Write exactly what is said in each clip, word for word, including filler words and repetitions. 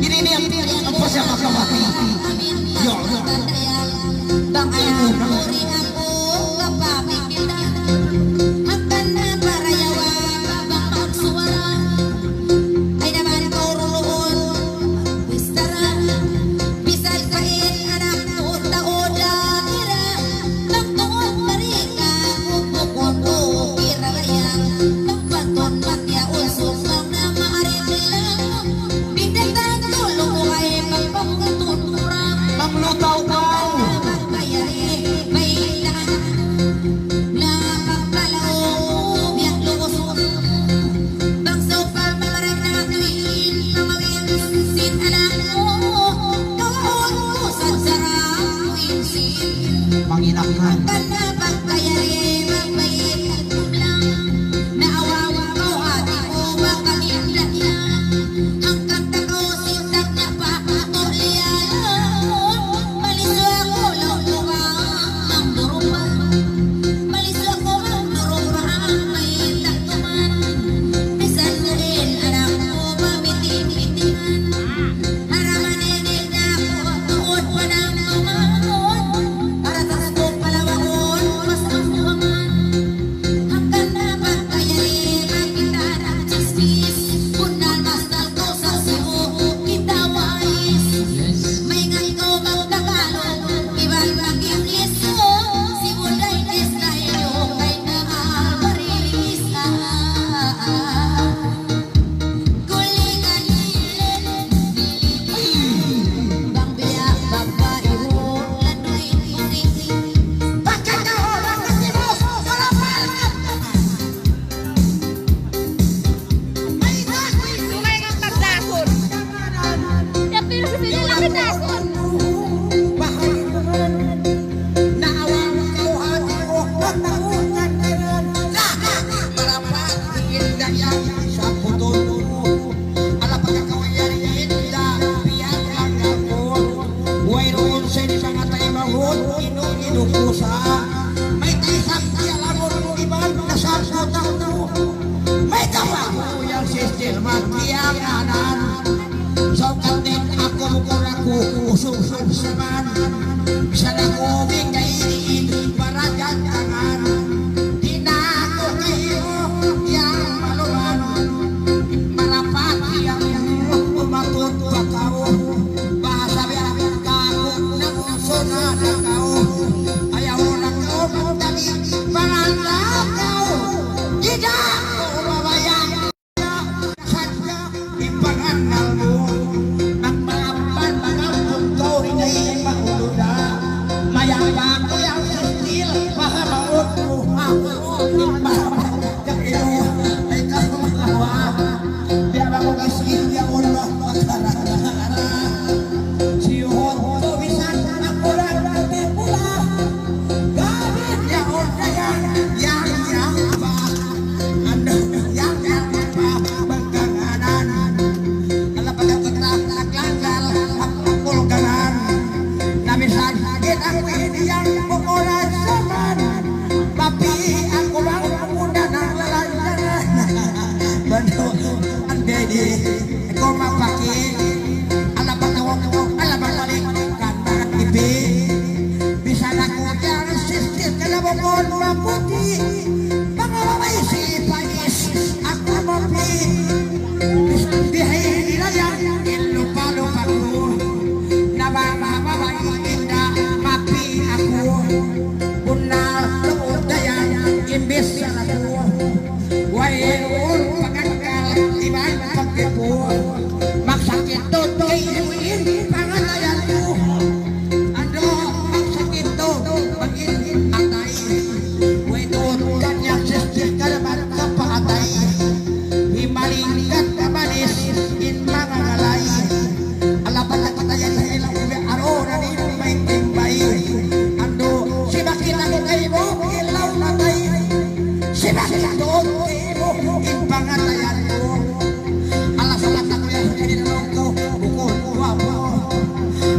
Ini, ini yang, yang apa siapa kau mati? Ya, ya. Bang ayah, uri aku, kapamikita. Hangkan na para yawa, bang magsuwara. Ay naman ko ruluhon, bistara. Bisan pa in anak ko, tao da ira. Bang tuon marika, bukbukun ko, ira yan. Bang pantun, bang yaun, sumbang na maaring lang. Bintang tulung ko ay magpapatun kurang. Maglutaw kaw. Magbayari, bayari. Na pagpalaw, biyak lubos. Bang sa upama marag na matuin, pamawin sin anak mu. Kawaun ku sa sarang ku insin. Panginakan. Hangkan na pagbayari, magbayari. Naawa kaw hati ku, baka minda na. Hangkan ta kaw sindak na pa, tulian. Malisu aku laung ku bang, ang durupa. Malisu aku bang, durupa, ang mayta' tuman. Misan na in anak ku, pamiti-mitihan. Haraman ini na aku, tuud pa nang tumaun. Para tas ku palawaun, mas makuha man. Hangkan na pagbayari, makita na chismis. Bunnal mastal kaw sa Cebu, kita wais. Maingat kaw mag-Tagalog, iban mag-English. Cebu Dailys na inyo kay na Alvarez. Ah, ah, ah. Naawa kaw hati ku, patawakan kanan. Marapat, inda yan, sa putol. Ala pagkakawayari, inda, biya' lang aku. Wayruun sa ini mga taimahon, inu-inu ku sa. Mayta' isab diya lamun iban na sa putol. Mayta' ba aku yan, sister, magkiyanganan. Saukat din aku, mukul aku, usug-usug saman. Bisan aku di kainin, barajan tangan. Di na aku kayo yang maluman. Marapat yang umatut pa kaw. Bahasa biya' kaku na puso na na kaw. Ayaw na kaw magdali, baranda kaw. Di na aku mabayaan. Sadja in pangannal mu, nagmaappan, mangampun kaw, hinay mauluda. Mayabang ku yan, sister, pahamaut mu aku. In pahamaut ka inu, ay kaw makawa. Biya' ba ku kasi, ya Allah, makaragara. Siyuhut ku bisan aku lang nagpipula. Gabit ya Allah, yang, yang, yang pa. Anu, yang, yang pa, pagkanganan. Ala pagkakita, naglanggal, hapul kanan. Na misan, di' na aku ini yang pokora saman. Tapi aku bang, aku na naglalanjanan. Bano, andai di', aku mapaki. Ala pagkawak, ala pagbalik, kan ibi. Bisan aku yan, sister, kalabutan maputi. Manga babai si Pais, aku mapi. Bisan bihay nila yan, in lupa-lupa ku. Na manga babai inda, mapi aku. Bunnal tuud dayan, imbis sa aku. Wayruun pag-angkal, iban pagtipu. Magsakit tuud kaymu in pangatayan ku. Ando, magsakit tuud, magin atay. Way tuud kaniya sister kalaban kapaatay. Himalingkat kamanis in manga ngalay. Ala pagkakita yan sa ilang umi-, aru na di' may timbay. Ando, simakit aku kaymu, ilaw na tay. Simakit tuud kaymu, in pangatayan ku. Ala salat aku yan sa kinilong ku, bukun ku apu.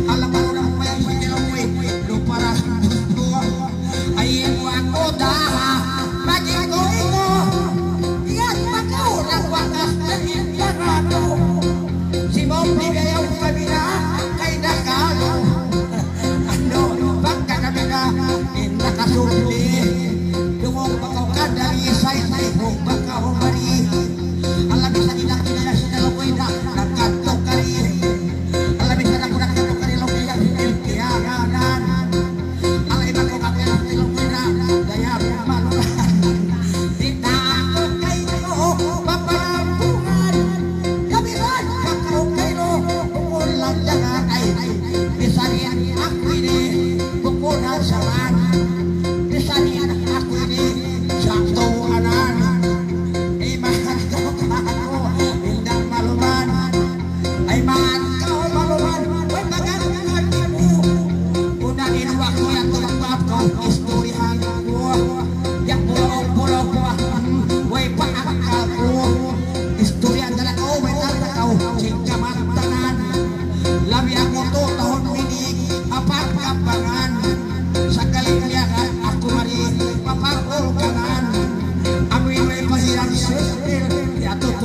Ala parulang pa yan sa kinilong ku, luparas ku. Ay, aku daha, maging ko ito. Iyan, makaurang wakas na in pangat.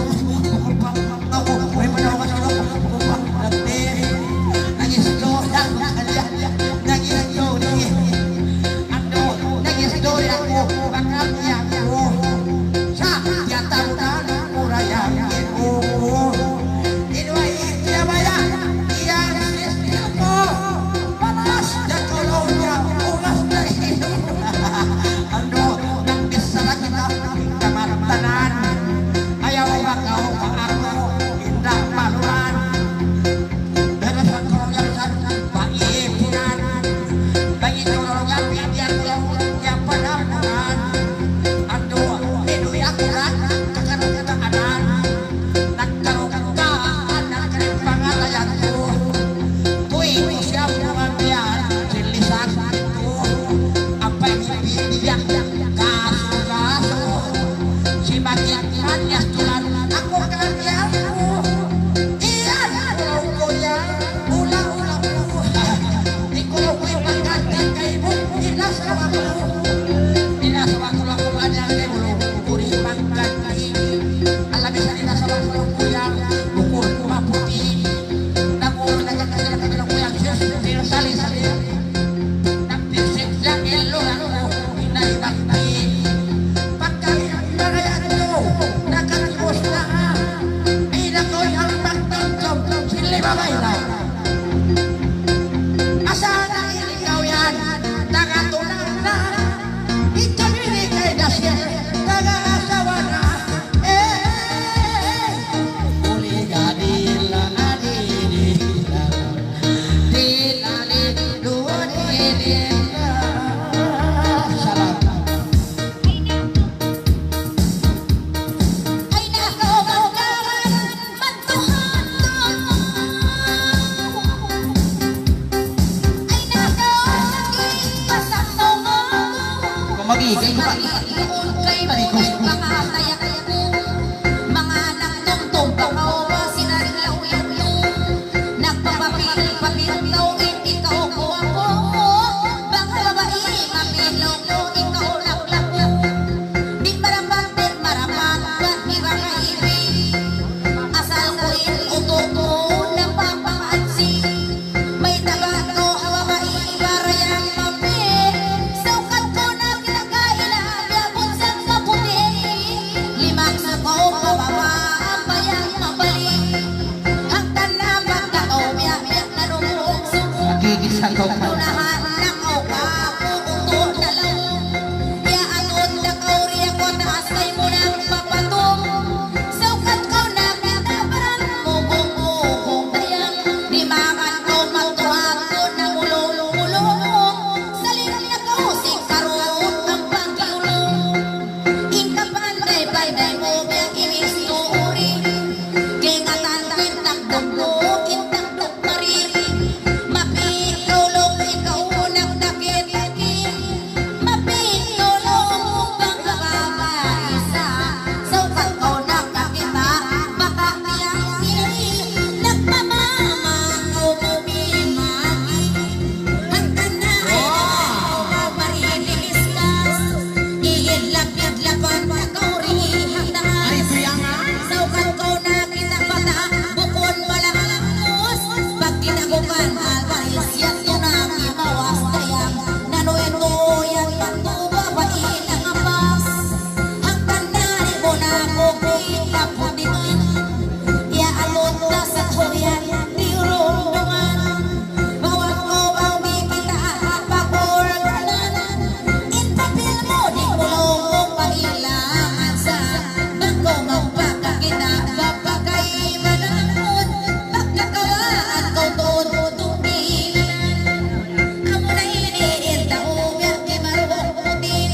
Bukun pa, bukun pa, way pa daw kasi, bukun pa, nag-, nag-istorya, nag-istorya. Ando, nag-istorya aku, bakal niya aku. Sa' tiyatabunan, mura yan, ibu. Inuwa, iya ba yan? Iya, sis, iya ko. Panas, ya, tolong niya, ulas na ilu. Ando, nang bisa na kita, kamatanan. Ayaw ba kaw pa aku, inda paluran. Pero sa tolong niya, sa paipunan. Bagi tolong niya, bigyan ko lang niya panapunan. Ando, inuwi ako na, kakarang kataanan. Nagkaroon ka, anak, kanipangalan ko. Tuwi' ku siya bumangiyan, silisan ku. Apay ngibidiyak, kasu-kasu. Simakin man yastulan, aku kaniya ku. Iyan, aku ku yan, ula-ula ku. Di' ku lukuy pagkanti kaymu, inasawa ku. Inasawa ku, aku kaniya kaymu, kuri pagkanti. Alam, misan inasawa ku, kuya, bukun ku maputi. Naku, nagkakasira kami ng kuya, Diyos, pero sali-sali. Nagpisik sa ilo, aku, inay bakti. Pagkami ng mga yan, nakatibos na. Ay, naku, ang pagtungtong, sili ba ba ila? Asahan na ikaw yan, taga-tunang na. Ikaw ini kay Dasir, taga-asawa na. Eh, uli ka dila, adidila. Dila, dila, dila. Salam. Ay, nako, maugawan, mantuhan ko. Ay, nako, di pasasawa. Pamagi, kay Pamagi, kay Pamagi, pangatay ako. Mga anak, tungtong, pangawa, sinarilaw yan. Nagpapapil-papil daw, ikaw ko ako. Bang babai, mapilong ko, ikaw laklak ko. Di' marapat, di' marapat, ba't iba ka ibi? Asal ko in utok ko, napapakaansi. May taba ko, hawa ba iba rayang mapi? Saukat ko na kinakain na, biyabot sa maputi. Limak sa ko, pababa, ang bayang mabalik. Hangkan na magkakaw, biya'-biya' na rumuksok. Nagkikisagaw pa. Unahan na kaw ka, puputo na lang. Biya' atud na kaw, riya ko taas kay mo nang papatung. Saukat kaw na kinabaran, mugong-mugong dayan. Di' makan kaw matuhag ko na mulong-mulong. Saling na kaw, singkarot ang pagkiulong. In kapanday-panday mu biya' iwis tuuri. Kingatan kintakduk mu, kintakduk mari. Mapitulung ikaw nakdakit-dakit. Mapitulung bang kababaisa. Saukat kaw nakakita magpakakita', magpakaibanan, magkakawaan kaw tuud, tuud di' na. Amuna ini in tau biya' di' maruhuk puting,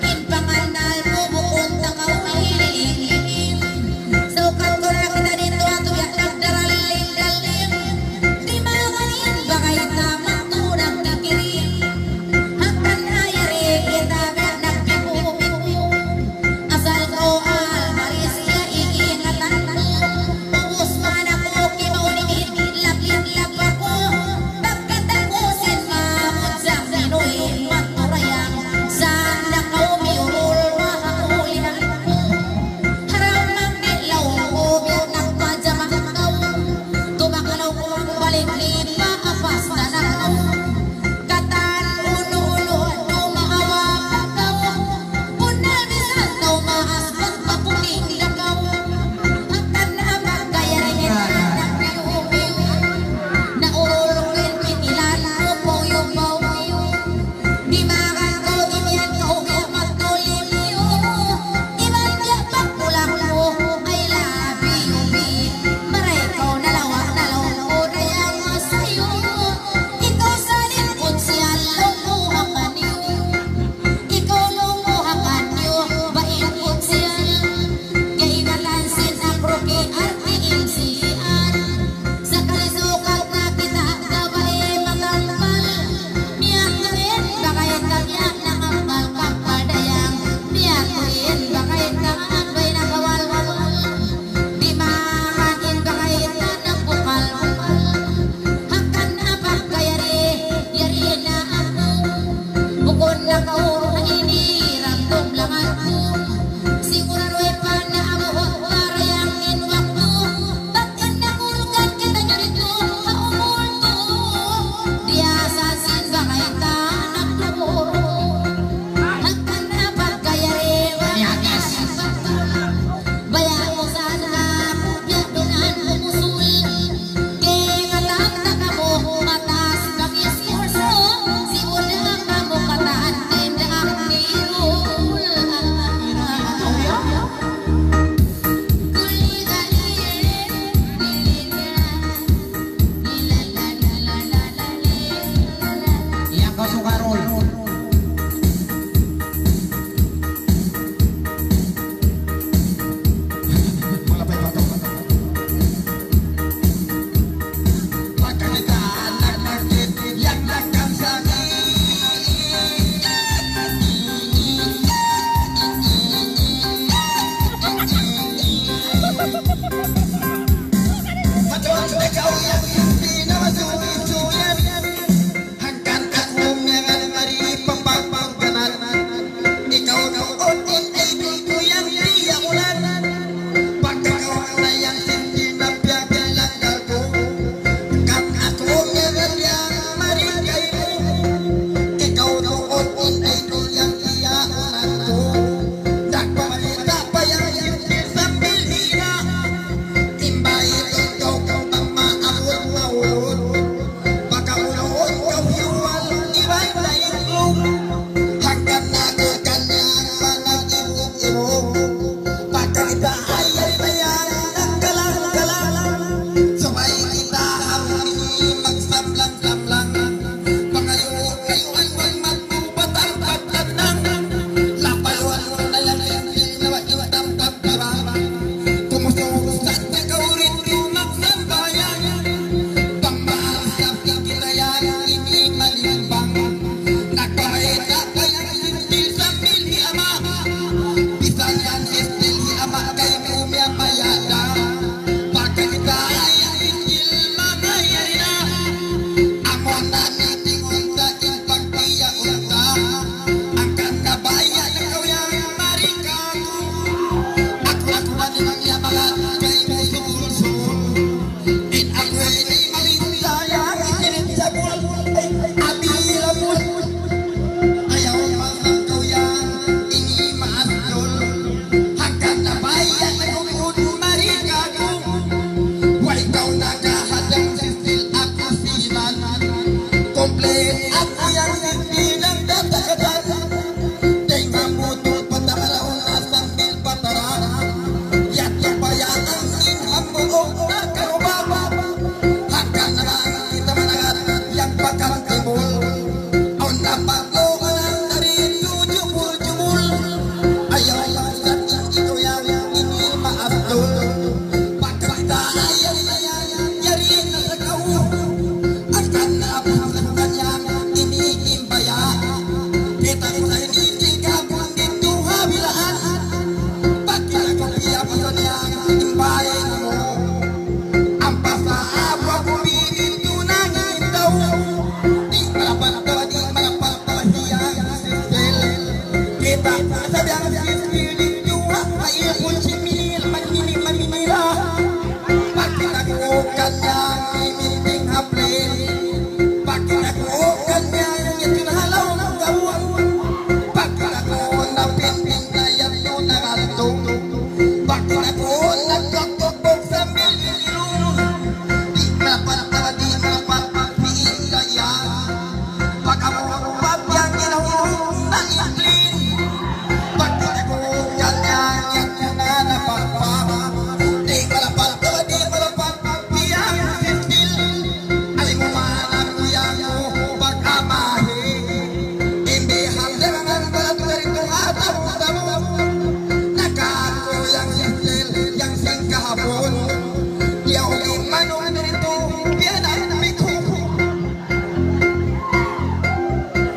in pangannal mu bukun ta kaw ini. Saukat ku na kita didtu atu ya nagdaraling-daling. Di' magan in bagay ta magtuud nagkikiring. Hangkan ayari kita biya' nagpipu-pipu. Asal kaw al Malaysia Di' malappat, di' malappat, biya' sin stil. Alimuman aku yang mu pag-amahi. Imbihan de mangan balat dari tu atamu-tamu. Nakaku yang sin stil, yang sin kahapun. Yaw di' manung dari tu, biya' na pitu.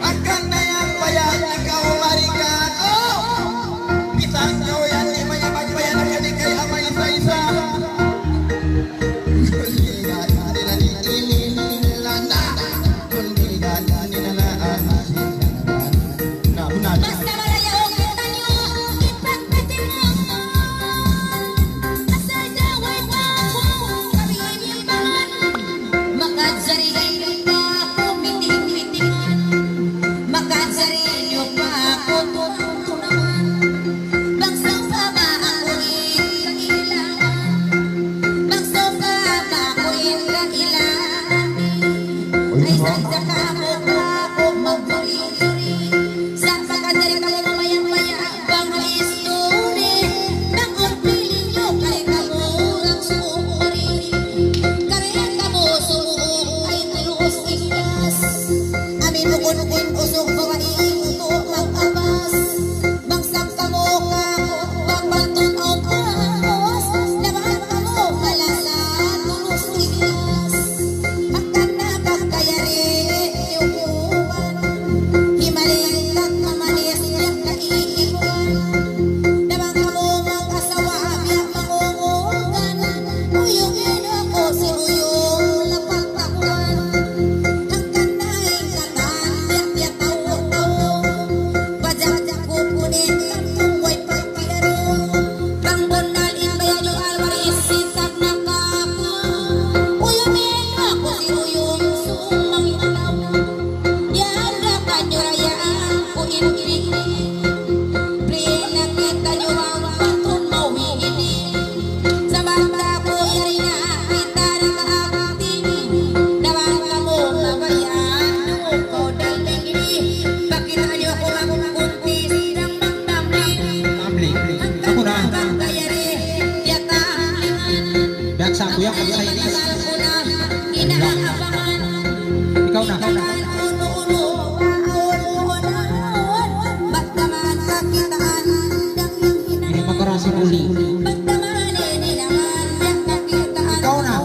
Hangkan na yan, paya' na kaw mari kāku'. Bisan kaw yan, di' maya magpaya na kadi kay ama isa-isa. Na, bunnal. Basta marayaw kitaniyu, ipagpatimungan. Asal daw way pa aku, kami ini bangan. Makajari niyu pa aku miting-mitingan. Makajari niyu pa aku tunang-tunangan. Bang sawpama aku in kailangan. Bang sawpama aku in kailangan. Ay, sadja kamu pa aku magduri-duri. Sa' makajari kamu mamayang-mayang. Bang ha isturi, bang ugpili niyu kari kamu urang sukuri. Kari kamu sumuuk ay tulus ikhlas. Amin bukun in usug babai utu' mag-abas. Bang sab kamu ka, bang bantun awn pangabas. Laban kamu malasa tulus ikhlas. Hangkan na pagkayari niyu kuwan. Himaling kat mamanis biya' kaiibuan. Damang kamu mag-asawa biya' mangungugan. Uyungin aku sin uyung lapak takuan. Hangkan na in katan biya' tiyataw-taw. Pajak-jak ku kuning kantung way pagkiyari. Bang bunnal in bayaw niyu always sitak na kaku. Uyungin aku sin uyung sumangitaw. Yan da kaniyu rayaan ku in pili. Bri na kitaniyu bang pantun mawi ini. Sabab da aku yari na kita nakaakting. Dawan kamu mabayaan nung kaw dating ini. Pakita niyu aku magkuntis dang magtambling. Tambling. Aku na. Hangkan kayari, ya tamblingan. Biya' sa kuya, kami sa inis. Ikaw na. Ini makarasi buli. Ikaw na.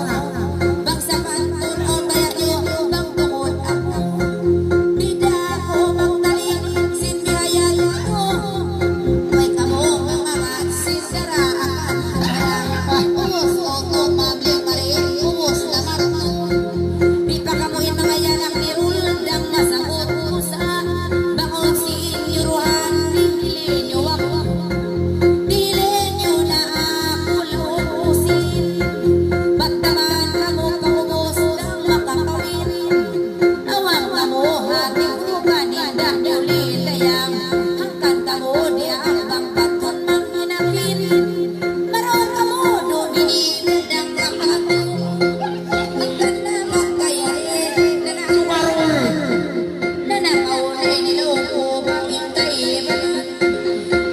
Way kamu mangamat sin daraan. Ubus, utu' mabli' mari, ubus naman. Di' pa kamu in manga anak ni Rul, dang masaut ku sa'. Bang sin yuruhan, dihili niyu aku. Dihili niyu na aku lusin. Bat taman kamu kaubus, dang makakawin. Awn kamu hati ku ba ninda muli dayang, hangkan kamu diyang bang patut manghinapin. Marayaw kamu duun ini dang kapatu. Hangkan na magkayari, na na. Sumarul. Na na kauli niluku ba in kaibanan.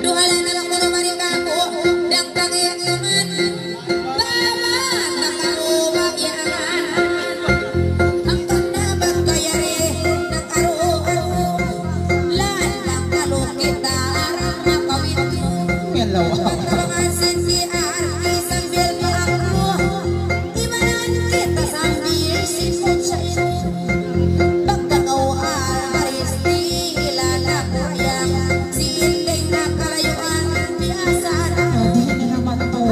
Duhala na aku rumari kaku, dang pag-iyaman. Baba, nakaruba yan. Hangkan na magkayari, nakaruba. Lan, nakalu kita, arang nakawit. Yan lawa. Nakabangan sin si Arki sambil maaklu. Ibanan kita sambil sikut sa inu. Pagkakaw al-aris, dihilan aku yang si Inding nakalayuan biasa na. Di' na naman to.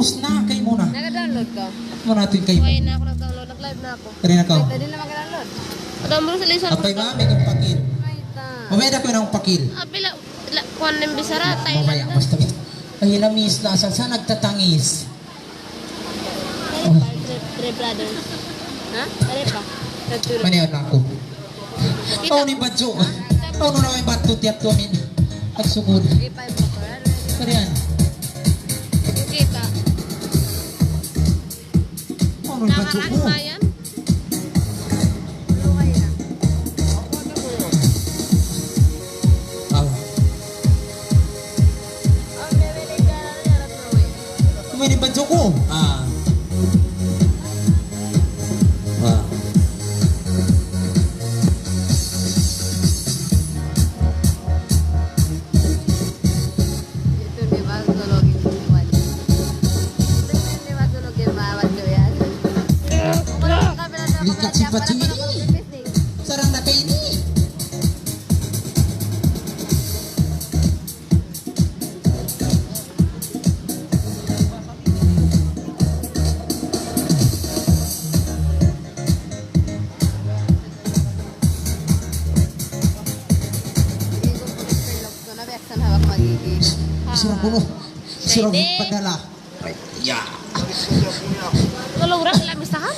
Tapus na, kay muna. Naka-download ka? Muna natin kay. Way na aku nag-download, nag-live na aku. Kari na ka? Ay, tadi na maka-download. Ada mulu sa lisan. Apay ba, may kang pakil. Ay, ta. Mabaya na ko ng pakil. Ah, pila, pila, kuwan ng bisara, Thailand. Mabaya, basta. Ay, namiss na, sa, sa nagtatangis. Three, three brothers. Ha? Three pa. Nagtulog. Maniyan na ako. Awn in badju'. Awn na in badju' tiyap tuwan in. Agsugud. Kariyan. Kita. Awn na in badju' ku. Aw. Awn na in badju' ku. Ah. Ah. Likat si Pati ini. Sarang na kaini. Surang kuno. Surang padala. Ya. Lalu orang lamisahan.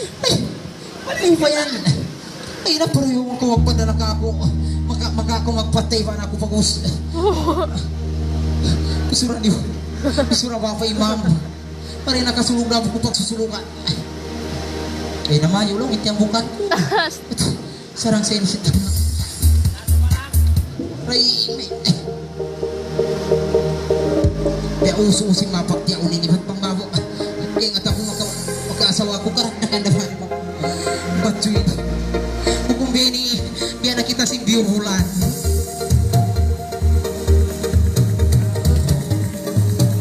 Ay, ano ba yan? Ay, naparuyo ko magpadala ka ako. Maka, maka ako magpatay pa na ako pag-us. Kusura niyo. Kusura ba pa imam? Pare nakasulong na ako pagsusulungan. Ay, namayo lang, iti ang bukan ko. Sarang sa insit. Ray, may. Kaya uso-uso yung mapagtiyaw ini, ba't pang mabuk? Kaya nga tapo maka-, maka-asawa ko, karak na kanda pa. Ba't yun? Kung bini, biya na kita sing biyubulan.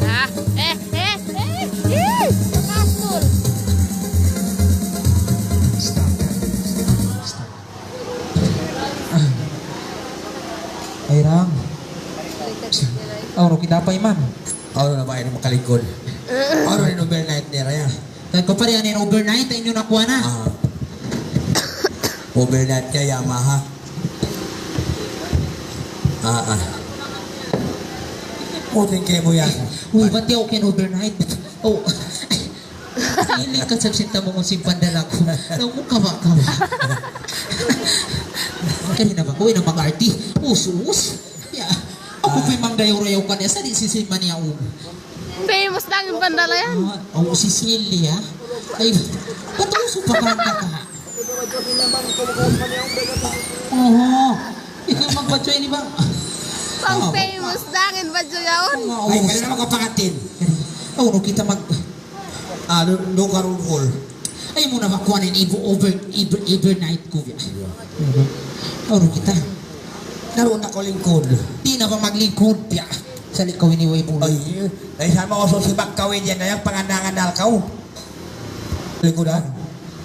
Ah, eh, eh, eh, eh, Pastor. Stop. Stop. Ay, Ram. Aw, ru kita pa, Imam. Aw, ru na ba ini makalingkud? Aw, ru in overnight niya, raya. Kay ko pare, ano in overnight, inyo nakuha na. Ah. Overnight kaya, Yamaha. Ah, ah. Puting kayo mo yan. Uy, ba't di ako kin-overnight? Oh. Ini ka sa sinta mo kung simpan dala ko. Nung mo kawa-kawa. Kanina ba ko, ina mag-arty? Usus. Ya. Ako pa'y mangdayaw-rayaw ka niya. Sa di si Simon niya, um. Famous lang in Pandala yan. Ah, oh, si Celia. Ay, ba't uso pa ka ka? Oo. Ikaw magbadyo ini ba? Pang famous lang in badyo yaun. Oo. Ay, kaya na makapangatin. Oh, no, kita mag- Ah, do, do karungkul. Ay, muna ba kuha nin ibu over, ibu, overnight ko biya. Iya. Uru kita. Naroon na ko lingkod. Di na ba maglingkod biya? Sa likaw ini way bulo. Ay, ay, sama ko susibak kawin yan, ay, ang pangandangan na kaw. Lingkod, ah.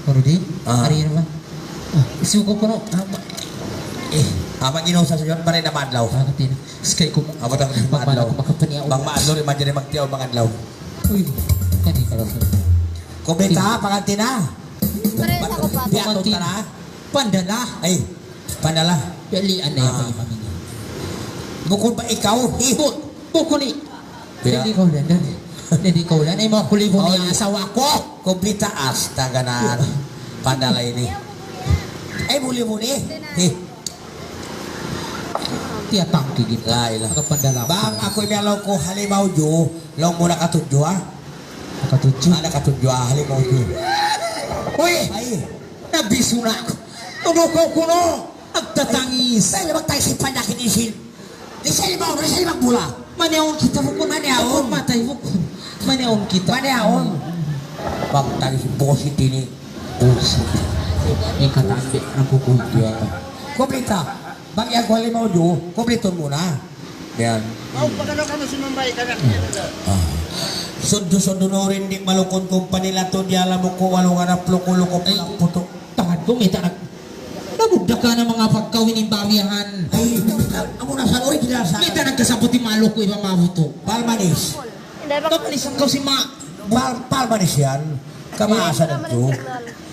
Uru di? Ah. Hari na ba? Ah, isuko ko, no? Ah, ma- Eh, apa ginawa sa suyan? Pare na madlaw. Ah, katina. Skay ko. Apa tang madlaw? Makapaniya. Bang madlaw, imagine magtiyaw, bang adlaw. Uy, kani ka lang. Kubita, panganti na. Pare, sa ko pa. Biya, panganti na. Pandala. Ay, pandala. Yali, anay ako yung kami niya. Bukod ba ikaw? Ibu, bukod ni. Biya. Hindi ko lang, hindi. Hindi ko lang. Ay, mga kulibo niya, asawa ko. Kubita, astaga na. Pandala ini. Ay, buli-buli. Eh. Tiyatangki kita. La ilaha. Kapandalaman. Bang aku ini laung ku halimaw ju, laung mu nakatudju, ha? Nakatudju? Ah, nakatudju, ha, halimaw ju. Uy! Ay. Nabisu na aku. Tudukaw kuno. Nagtatangis. Ay, ay, magtangis in pandakin isin. Di sa halimaw, di sa halimaw bula. Maniaun kita bukun. Maniaun. Bukun matay bukun. Maniaun kita. Maniaun. Bang tangis in boss ini. Bullshit. Ikatambi, nagkukunti ako. Kumplita. Bang yan ko halimaw ju, kumplitun mu na. Yan. Mau pagano ka na si Mambay ka na. Ah. Suddu-suddu na rin di malukun kung panila to, di alam mo ko, walong anak, luko-luko, pulang puto. Tangan ko, may tanag. Nabugda ka na mga pagkawin in babiyahan. Ay, amo na sa original sa. May tanag kasabot in maluko, iba mabuto. Palmanis. Kapanisan ko si ma. Pal-, palmanis yan. Kamaasan tu.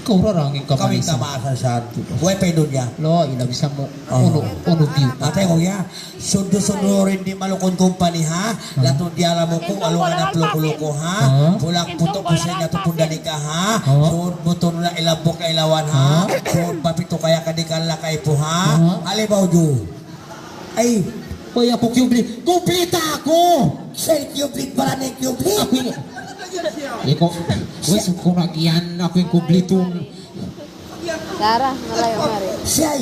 Kaw rarangin. Kami kamaasan. Kamaasan sa tu. Way pa dunya. Lo, ina bisa mu. Oh. Unu, unu view. Atay ko ya. Sudu-sudu rin di malukun kumpani ha. Latu di alam ku, alu nga na pluku-luku ha. Bulak putuk kusin niya tu pundalika ha. Sud butur na ilabuk kailawan ha. Sud papitu kaya kadikan lakay pu ha. Alibaw ju. Ay. Hoy, aku kiyubli. Kublita aku! Sir, kiyubli, barani kiyubli. Aku ini. Iko, wes, aku na kiyan, aku in kublitun. Dara, malayu mari. Siya,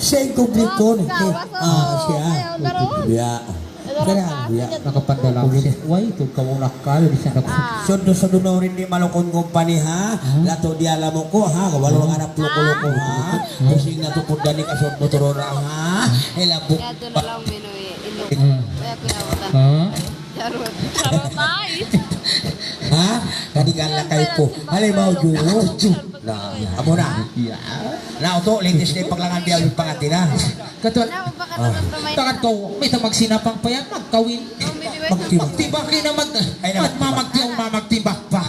siya in kublitun. Wow, ikaw, aso. Ah, siya. Ayaw, daro. Ya. Daro. Kaya, ya. Nakapandala. Way, tu kaw nakal, di siya nak- Ah. Sudu-sudu na rin di malukun kumpani, ha? Latu di alam ku, ha? Kawalu nga na pluku-luku, ha? Pusing na tu pundalika sud butur na, ha? Ilabuk. Yadtu na lang minu, eh, inu. Hmm. Kaya pinawatan. Ha? Charot. Charot, ay. Ha? Kadikan lakay pu. Alibaw ju. Ju. Na, amu na. Ya. Na, utu, latest na in paglangan biya' in pangati na. Katul-, na, magpakatapat pa may- Takat ko, may tamag sinapang pa yan, magkawin. Oh, may di ba? Magtibak. Magtibak na mag-, ay, na, mag-, magtibak. Mamagtibak, mamagtibak pa.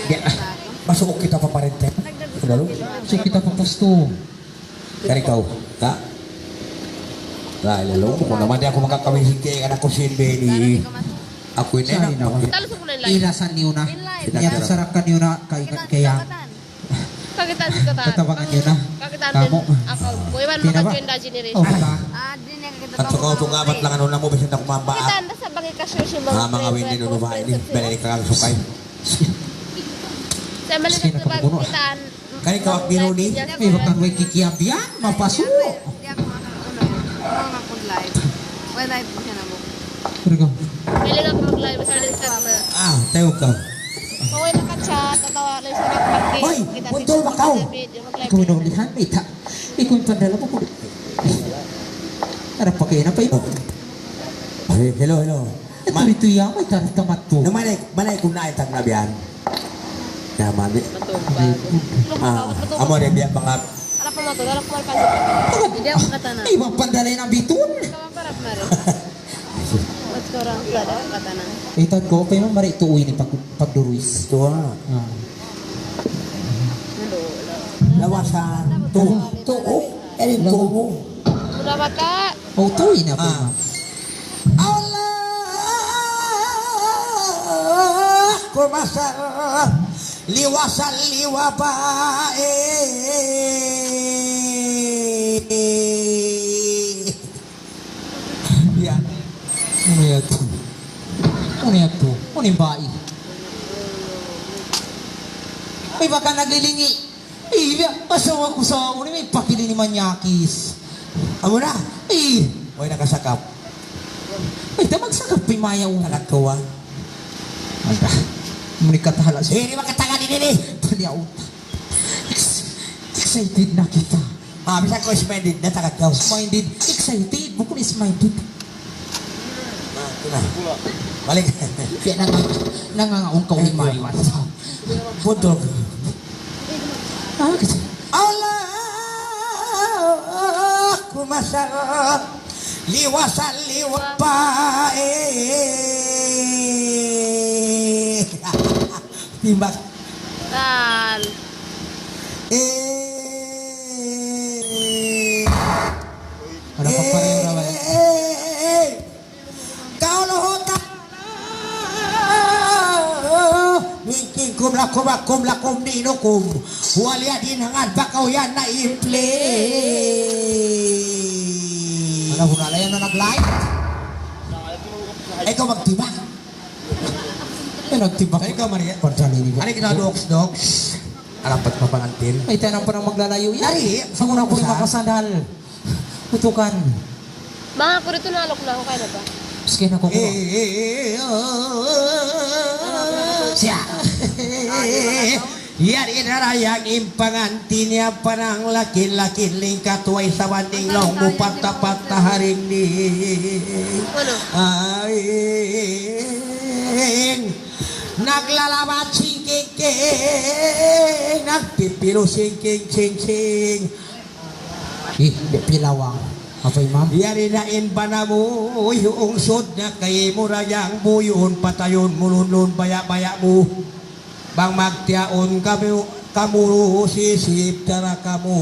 Di, ah, masuuk kita pa parente. Lalu? So, kita pa pusto. Dari kau, tak? Lah, lalu, kung naman di aku makakawin si Kay, anak ku si Benny. Aku ini. Saan na, na, naman? Talusuk na lang. Inasan niyo na. Inline. Niya, sarakan niyo na, kay, kaya. Kakitaan si Katan. Tatabangan niyo na. Kakitaan din. Kamu. Ako. Kuya Juan, Pina ba? Maka-join na generation. Oh, ka. Ah, di niya kakitaan. At saka ito nga, ba't lang ano na mo, bisan ako mamba, ah. Kakitaan na sa bagay ka, sure, sure, Ah, mga friends, windin, ano ba, friends, ini? Friends. Balik ka lang, sukay. Sa mali Sige na, na pagbuno. Kakitaan. Kani ka, Pinudi? May bakang way kikiyabian, mapasu. Di ako makakauna. Ako nga kung live. Wala live mo siya na mo. Pero ka. Pwede ka mag-live, sa live ka na. Ah, tayo ka. Kung wala ka chat, tatawa lang siya, mag-, mag-, Hoy, kita punto dito, ba ka? Sa video, mag-live Ikaw ka na na. Ulihan, may ta-, ikaw in pandala mu kung harap pa kayo na pa ito. Hey, hello, hello. Ito, Ma- ito yan, may tarita matu. Na malay, malay kung naitag na biyan. Ya, mali. Matu, ba? Ah, amo rin biya' mga Ala pa matu, ala pa matu. Hindi ako katana. Ay, ibang pandalay na bitun. Kawan para mare. What's ko orang sa ada katana. Ito ko, pa yung mari tuwi ni pag-, pagduruis. Ito, ah. Ah. Lawasan. Tu, tu, oh. Eri tu. Udah bata. Oh, tuwi na pa. Ah. Allahumma salli wa sallim wa barik. Ya. Unu yadtu? Unu yadtu? Unu in bayi? May baka naglilingi. Iya, asawa ku sa unu, may pakili ni manyakis. Amo na? Ih. Way nakasakap. Ay, ta magsakap, pimayaw. Nakatuwa. Anta. Muni katahala siya. Eh, di makatagal ini, ni. Tanya utak. Ex-, excited na kita. Ah, bisa ko is-minded na taga daw. Minded, excited, bukun is-minded. Ah, ito na. Balik. Kaya nang-, nangangaon ka ulit. Ay, may mata. Budog. Ah, kasi Allahumma salli wa sallim wa barik. Timbak. Tal. Eh. Wala pa pareho na wala. Eh, eh, eh, eh. Kauluhu ta'ala. Minkum lakum, lakum, lakum dinukum. Waliya din, hangkan pa kaw yan na i-play. Ala, wala yan na nag-live. Ikaw magtibak. Ay, nagtibak. Ay, ikaw, Maria. Pagsalini ko. Ano kita, doks, doks? Alam pa't mapangantin? Ay, tanang pa nang maglalayo yan. Dari, sa muna ko rin makasandal. Utukan. Mga kurito na alok na ako, kaya na ba? Sige na ko. Eh, eh, eh, eh, oh, oh, oh, oh. Siya. Yan in hara yang in panganti niya panang lakin-lakin lingkat way sa banding laung mu pata-pata haring ni. Ano? Ay, naglalaba singking-king, nagpipilo singking-sing-sing. Ih, di' pilawang. Apa, Imam? Yari na in bana mu, iyungsud na kaymu, rajang buyun, patayun mu, lunlun baya'-baya' mu. Bang magtiyaun kamu, kamu sisip tara kamu.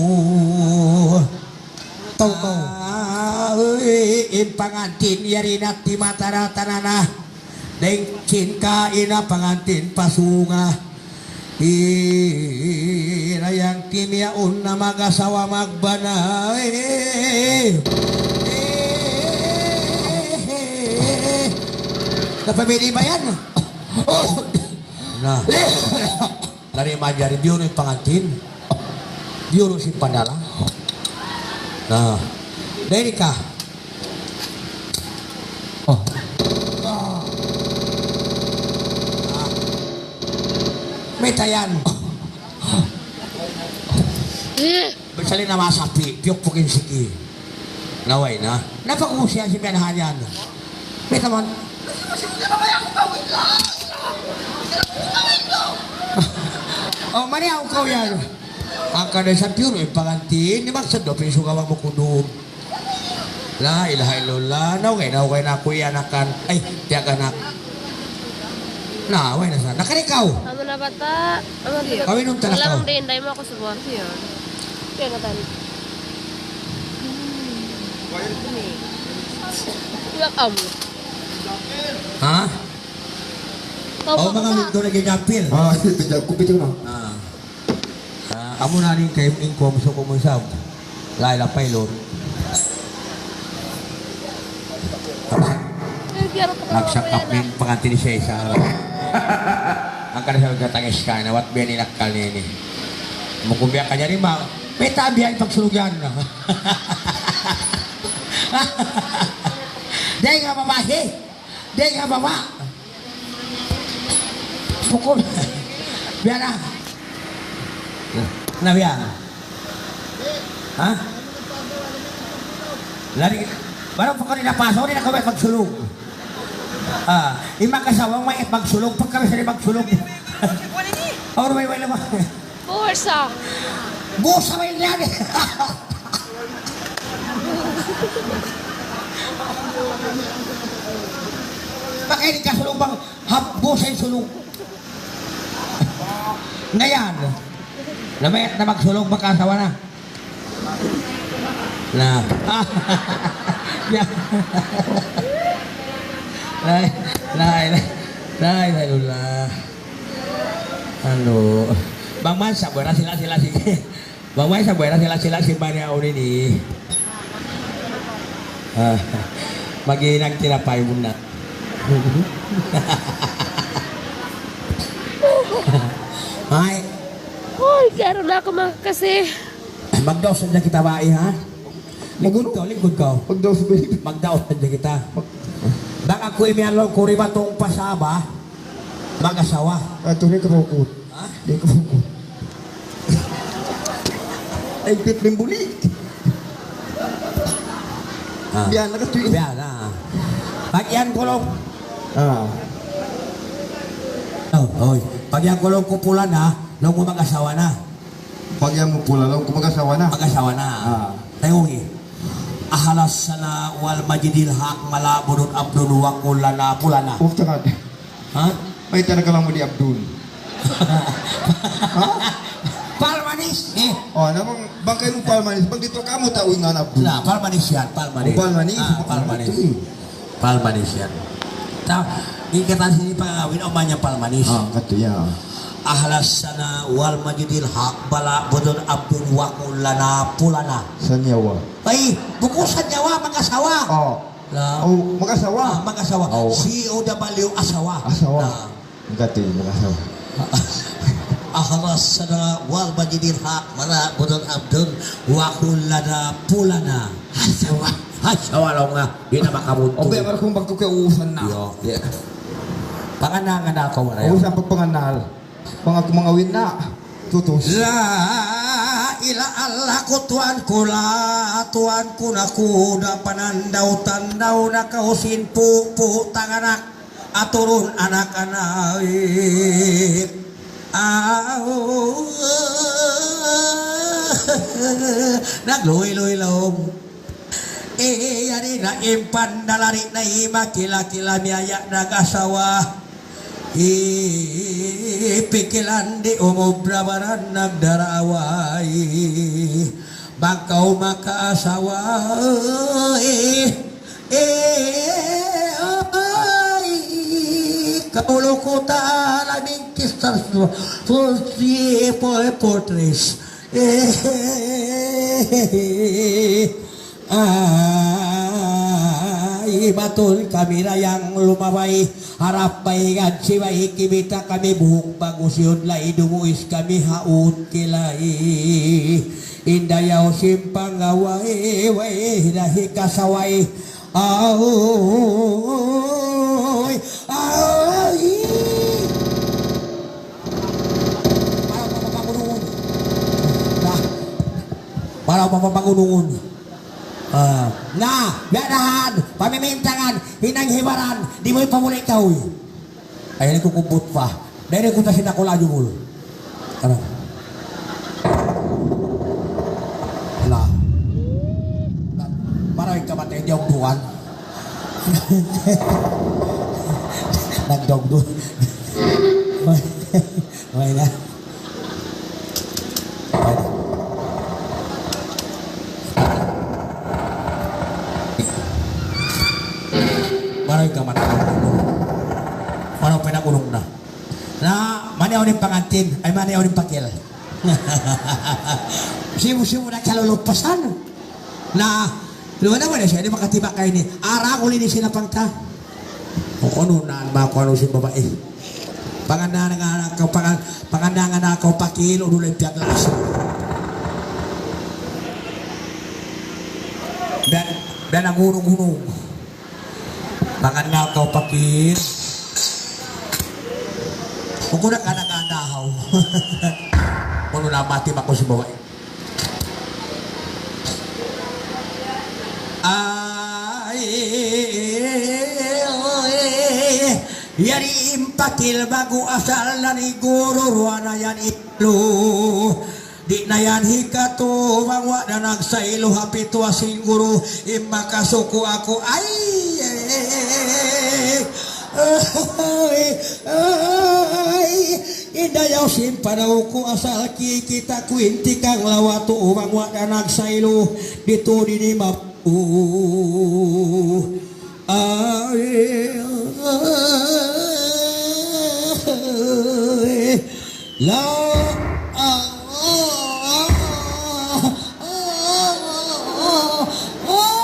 Tau kaw. Ah, uy, in pangantin yari na timata ra tanana. Dayng sin kaina pangantin pasunga. Ira yang timiyaun na mag-asawa magbana. Eh, eh, eh. Napamili ba yan? Na. Dari majari biyunu in pangantin. Biyunu sin pandala. Na. Dayng ka. Oh. Mayta' yan. Eh. Bichali na masapi, piyukpuk in siki. Naway na. Napag-usiya si Bian Hanyan. Mayta' man. Oh, mani ako yan. Ang kada sa pure, eh, pangantin, ni maksud do, pinsugawa mu kudum. La ilaha illallah, naugay, naugay na aku iyanakan. Ay, tiyaga na. Na, way na sa. Nakarikaw. Anu na bata? Anu na? Kawin nung tanakaw. Wala mang diin, dahil mo ako sa buwan. Siya. Siya na tani. Wala ka mo. Ha? Tama ka. Manga linggo na gigapil. Ah, ito, ito, kupit yun, ah. Ah. Ah, amu na rin kay in kuwam sa kumusab. Laila pilot. Nagsakap in pangantin siya isa. Ang kada sa katangis ka, na wat biya' ni nakal niya ini. Mukumbiya ka niya rin, ma-, may tabihan pagsulog yan. Dahil nga babae, dahil nga baba. Pukul. Biya' na. Na biya'. Ha? Lari. Baru pukul na paso, di' na kami magsulog. Ah, in mag-asawa, may magsulog. Pag kami sa magsulog. Or may, may naman. Bursa. Bursa may niyan. Bakit di ka sulog bang hapbo sa sulog? Ngayon, namayat na magsulog, mag-asawa na. Na. Ya. La, la, la, la ilaha illallah. Anu, bang man sa buwera sila, sila, sige. Bang man sa buwera sila, sila, si Maria Urini. Ah, maghinang tinapay muna. Ay. Uy, karoon na ako, mga kasi. Magdaos na kita, bai, ha? Lingkod ka, lingkod ka. Magdaos, babe. Magdaos na kita. Bang aku imiyan laung ku riba tung pasaba, mag-asawa. Ah, tunay ka pa, Ukut. Ha? Di' ka pa, Ukut. Ay, pit ng buli. Ah. Biya' na ka, tuy. Biya' na. Pag yan kulong. Ah. Oh, oy. Pag yan kulong ku pula na, laung ku mag-asawa na. Pag yan mu pula, laung ku mag-asawa na. Mag-asawa na. Ah. Tayo, eh. Ahlas sana wal majidil hak mala budut abdun wakul lana pulana. Uf, tangan. Ha? May talaga lang mu di abdun. Ha? Palmanis, eh. Oh, namang bangkay mu palmanis. Bang dito ka mu tao nga abdun. Na, palmanis yan, palmanis. Oh, palmanis. Ah, palmanis. Ito, eh. Palmanis yan. Ta, in katan sin pangawin, o manya palmanis. Ah, katu ya. Ahlas sana wal majidil hak bala budun abdun wakul lana pulana. Sanyawa. Ay, buku sanyawa, mag-asawa. Oh. La. Oh, mag-asawa. Ah, mag-asawa. Oh. C O W, asawa. Asawa. La. Gati, mag-asawa. Ahlas sana wal majidil hak bala budun abdun wakul lana pulana. Asawa. Asawa laung nga. Di' na makamuntul. O, biya' man kung pagtukiusan na. Yo, yeah. Panganal nga na ako, marayaw. O, sa pagpanganal. Pang aku mangawin na. Tutus. La ilaha illallah ku tuan ku la, tuan ku na kuda panandaw-tandaw na kausin pupu tanganak. Aturun anak-anak. Aw. Nagluy-luy laung. Yari na in pandalari na imakila-kila miyaya nag-asawa. Ipikilan di umubra baran nagdaraaway. Bang kaw makaasawa, eh, eh, ay, kaulu ko ta alam in kistas mo. Forty, four, fortress. Eh, ay, matun kami na yang lumabay. Harap bay ngan sibay kimita' kami buhuk bagus yun, lay dumuis kami ha utkil ay. In dayaw sin pangaway, way, dahi kasaway. Aoy, aoy. Para mapapagunungun. Nah. Para mapapagunungun. Ah, na, biya' dahan, pamimintangan, hinang hibaran, di' mu ipamuli' kaw. Ay, ini ku kubut pa. Dahil ku ta sinakula jumul. Ano? Na. Na, para ikaw matay, di' ang buwan. Nagdogdog. Okay na. Marayaw ka man. Marayaw pa na kulong na. Na, mani awn in pangantin, ay mani awn in pakil. Sibu-sibu na kalulupasan. Na, luwa naman na siya, di' makatiba' kaini. Ara ko lini sinapang ta. O, unu na, ma, kunu' sin babai. Pangandangan na kaw, pangan-, pangandangan na kaw pakil, unu na in piyaglaas. Dan, dan ang hunong-hunong. Pangandangan na kaw pakil. Kung kuna ka nagkadahaw. Unu na, mati ba ko sin babai? Ay, yari in pakil ba'gu asal na ni guru, ruwa na yan ilu. Di' na yan hikatu, bang wa' da nagsailu ha pitu asin guru, in makasuku aku. Ay, ay, ay, ay, in dayaw sin panaw ku asal kikita' ku in tikang lawatu, bang wa' da nagsailu, ditu di' ni ma-, ay, ay, la, ah, ah, ah, ah, ah, ah.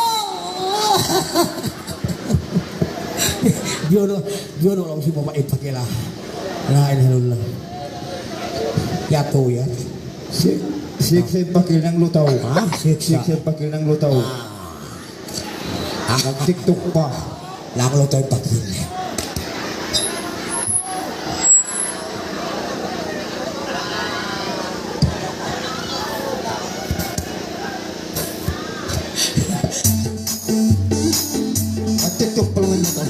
Diyono, diyono lang sin babai pakil. La ilaha illallah. Yatu ya. Si, si, si pakil nang lutaw. Ha? Si, si, si pakil nang lutaw. Ah. Ah. Nag-TikTok pa. Nang lutaw in pakil. Nag-TikTok pa naman ito.